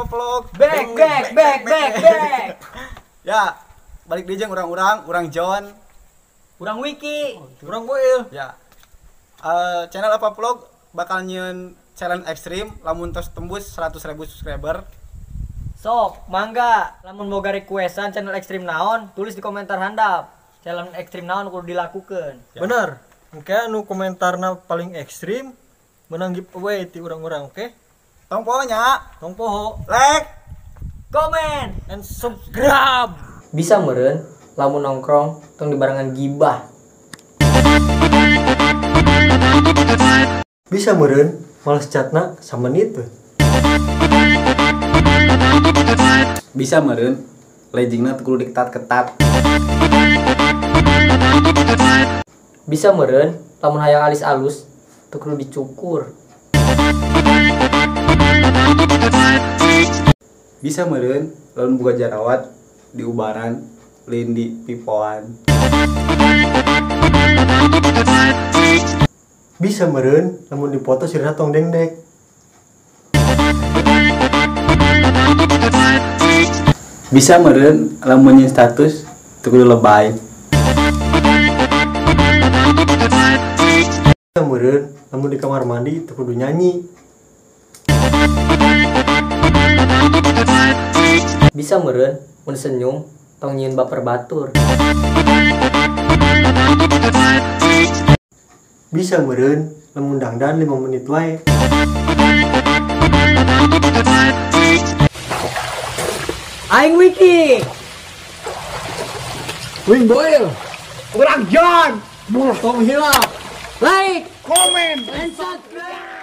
Apa Vlog. Back back back back back. Ya, balik deui jeung urang-urang, urang John, urang Wiki, urang Boil. Ya. Channel Apa Vlog bakal nyieun challenge ekstrim lamun tos tembus 100.000 subscriber. Sok, mangga, lamun boga requestan channel ekstrim naon, tulis di komentar handap. Challenge ekstrim naon kudu dilakukeun. Ya. Bener. Engke anu komentarna paling ekstrim menang giveaway ti urang-urang, oke? Tong poho nya, Tong poho, like, komen, and subscribe. Bisa meureun lamun nongkrong tong dibarengan gibah. Bisa meureun males chatna samenit we. Bisa meureun leggingna teu kudu diketat-ketat. Bisa meureun lamun hayang alis alus teu kudu dicukur. Bisa meureun lamun boga jarawat diubaran lain di pipoan. Bisa meureun lamun dipoto sirahna tong dengdek. Bisa meureun lamun nyeun status teu kudu lebay. Bisa meureun lamun di kamar mandi teu kudu nyanyi. Bisa meureun mun senyum tong nyieun baper batur. Bisa meureun lamun dangdan 5 menit wae. Aing Wiki, Wing Boil, urang John, tong hilap, like, komen, and subscribe.